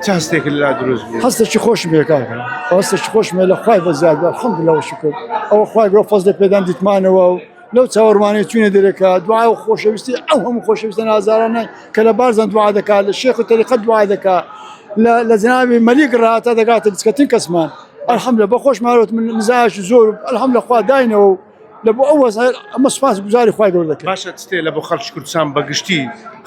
چ هەستێکت لەلا دروست بوو؟ هەستێکی خۆشم هەیە کاکە هەستێکی خۆشم هەیە لە خوای بە زیاد بە الحمدلله و شکر ئەوە خوای گەورە فەزڵی پێدان دیتمانەوە و لەو چاوەڕوانەی چوینە دەرێ کە دوعا و خۆشەویستی ئەو هەموو خۆشەویستە نازارانە کە لە بارزان دوعا دەکات لە شێخ و تەریقەت دوعا دەکات لە لە جەنابی مەلیک ڕا تا دەگاتە بچکەترین کەسمان الحمدلله بە خۆشمانەوە من نزایەکی زۆر الحمدلله خوا داینەوە و لە بۆ ئەو وەزعە ئەمە سوپاس گوزاری خوای گەورە دەکەین. باشە چ تێ لە بۆ خەڵکی کوردستان بە گشتی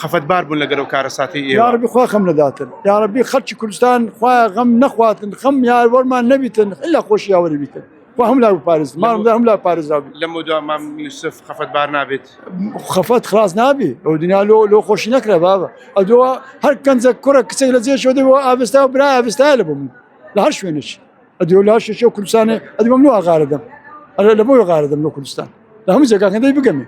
خەفەتبار بوون لەگەر ئەو کارەساتەی ئێوە؟ یاڕەبی خوا خەم نەداتن یاڕەبی خەڵکی کوردستان خوایە غەم نەخواتن خەم یاوەرمان نەبیتن ئیلا خۆشی یاوەری بیتن خوا هەموو لا بپارێزن ماڵم دا هەموو لا پارێزراو بی. لەمەودوا مام یوسف خەفەتبار نابێت؟ خەفەت خلاص نابی ئەو دنیا لۆ لۆ خۆشی نەکرا بابە ئەدۆ هەر کەنجە کوڕە کچێک لە جێشەوە دەبێ ئاڤێستا و برا ئاڤێستایە لە بۆ من لە هەر شوێنێکی ئەدی لە هەر شوێنێکی کوردستانێ ئەدی بەم لۆ ئاغارەدەم ئەرێ لە بۆ غارەدەم لۆ کوردستان لە هەموو جێگاکان دەی بگەمێ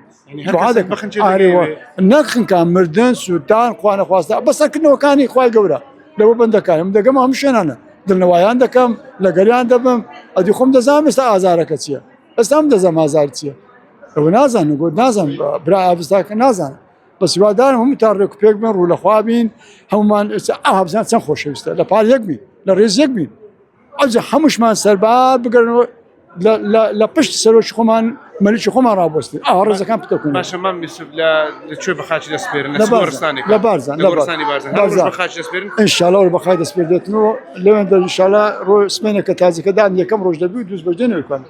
نەخنکا مردن سووتان خوانە خواستە بەسەرکردنەوەکانی خوای گەورە لەوە بەندەکانم دەگەم هەموو شوێنانە دڵنەوایان دەکەم لەگەریان دەبم ئەدی خۆم دەزانم ئێستا ئازارەکە چییە ئێستا دەزانم ئازار چییە ئەوە نازانم گوت نازانم برا ئاوستاکە نازانم بەس هیوادارم هەموو تا ڕێک و پێک بن ڕوو لە خوا بین هەمومان ئەو بزان چەند خۆشەویستە لە پار یەک بین لە ڕێز یەک بین ئەوجا هەمووشمان سەربار بگەرنەوە لە پشت سەرۆکی خۆمان مەلیکی خۆمان ڕابستین ئا ڕێزەکان پتەکون باشە مام یوسف لە لە کوێ بە خاچی دەسپێرن لە بارزان لە بارزان لە گۆڕستانی بارزان هەر ڕۆژ بە خاچی دەسپێرن ئینشاءاللە ڕۆژ بە خاچ دەسپێردێتنەوە لەوێندە ئینشاءاللە ڕۆژ سمێنەکە تازەکەدان یەکەم ڕۆژ دەبی و دووز بەجێ نوێکان.